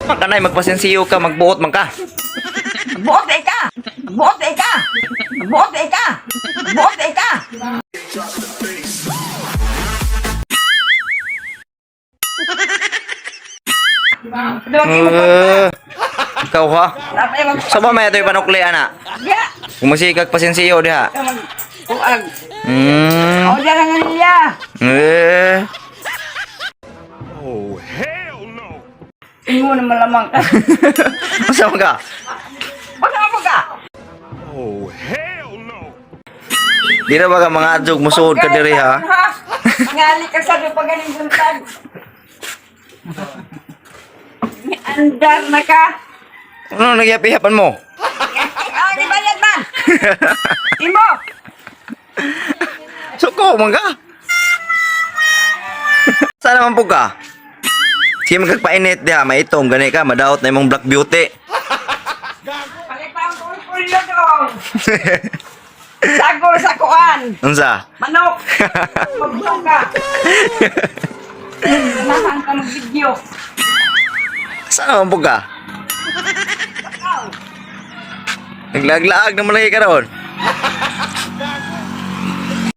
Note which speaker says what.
Speaker 1: Kanay magpasensiyo ka, magbuot man ka.
Speaker 2: Buot ay ka! Buot ay ka! Buot ay ka! Buot ay ka!
Speaker 1: Eh, ikaw ha?
Speaker 2: Dapat yung mag...
Speaker 1: Sa ba may ito'y panukli, ana?
Speaker 2: Ya!
Speaker 1: Kung masikag pasensiyo diha.
Speaker 2: Kuag.
Speaker 1: Hmm.
Speaker 2: O diyan ang niya.
Speaker 1: Eh.
Speaker 3: Oh, hell no!
Speaker 2: Ingo na malamang ka.
Speaker 1: Masa man ka?
Speaker 2: Basta mo ka!
Speaker 3: Oh, hell no!
Speaker 1: Di na ba ka mga adjog musuod ka diri ha?
Speaker 2: Ngali ka sa pa ganing buntag. Andar na ka.
Speaker 1: Ano nagyapihapan mo?
Speaker 2: Ah, di bayad man. Imo.
Speaker 1: Suko man ka. Sana man po ka? Sige magkagpainit diha, maitom gani ka, madaot na imong black beauty.
Speaker 2: Palit pa ang kulkulyo dong. Sagol sa kuan.
Speaker 1: Unsa?
Speaker 2: Manok. Magbutong ka. Ganahan ka mag-video.
Speaker 1: Sana man po ka? Naglaglaag naman lagi ka ron.